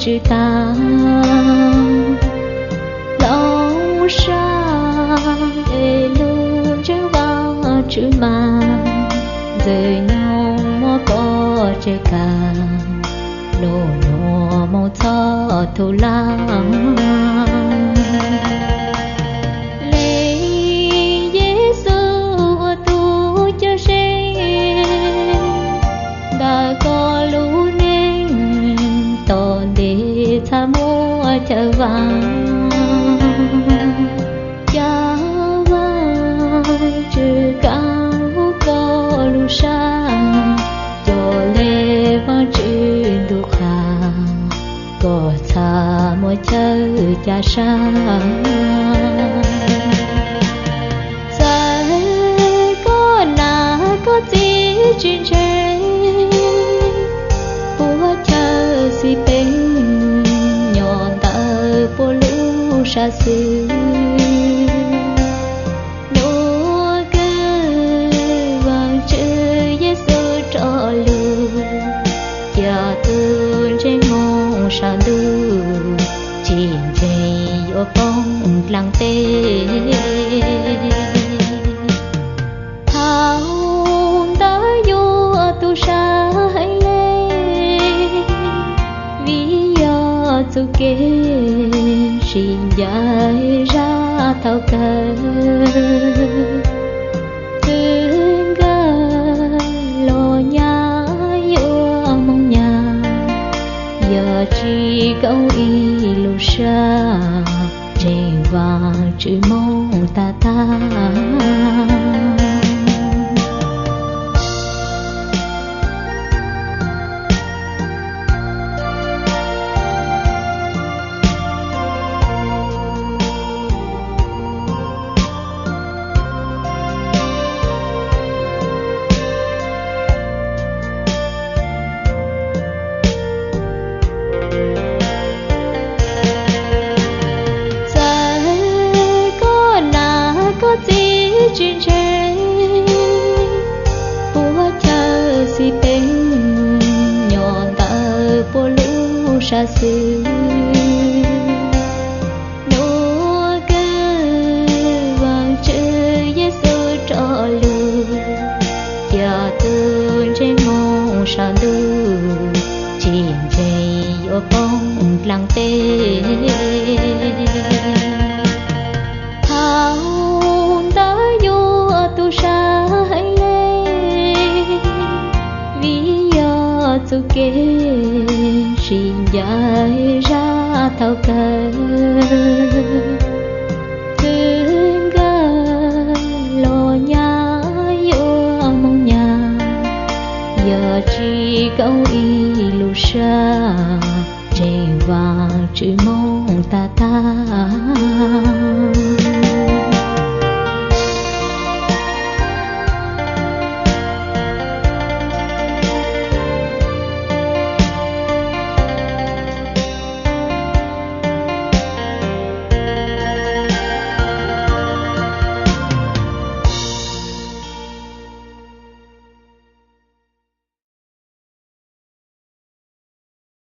tswv tag. Hloov sab es lub ntseeg Vajtswv mas, Ntxwg Nyoog muab koj tseg kag, lub nus moo txhob tu laj. Leej Yexus ua tus cawm seej, ntawm koj lub neej tom ntej txha muaj chaw vam. Cas Vajtswv kav koj lub sab, cov le Vajtswv ntuj qha, koj txha muaj chaw ca sab. Txawm koj hnav koj txiv tsis ntse, puab chaw xib peeb nyob ntawm puab lub sab xwb. Nuav kws Vaajtswv Yexus rov lug, ca tug ntseeg moog saum ntuj, tsis ntseeg yuav poob dlaag teb. Thaus ntawd yuav tu sab heev le, vim yog txuj kev sib ncaim zaj thaus kawg. Kws nkawd los nyab yuav moog nyab, yog tsis koom ib lub sab, ntseeg Vaajtswv moog tag tag. Txawm koj hnav koj txiv tsis ntse, puab chaw xib peeb nyob ntawm puab lub sab xwb. Nuav kws Vaajtswv Yexus rov lug, ca tug ntseeg moog saum ntuj, tsis ntseeg yuav poob dlaag teb. Thaus ntawd yuav tu sab heev le, vim yog txuj kev sib ncaim zaj thaus kawg. Kws nkawd los nyab yuav moog nyab, yog tsis koom ib lub sab, ntseeg Vaajtswv moog tag tag.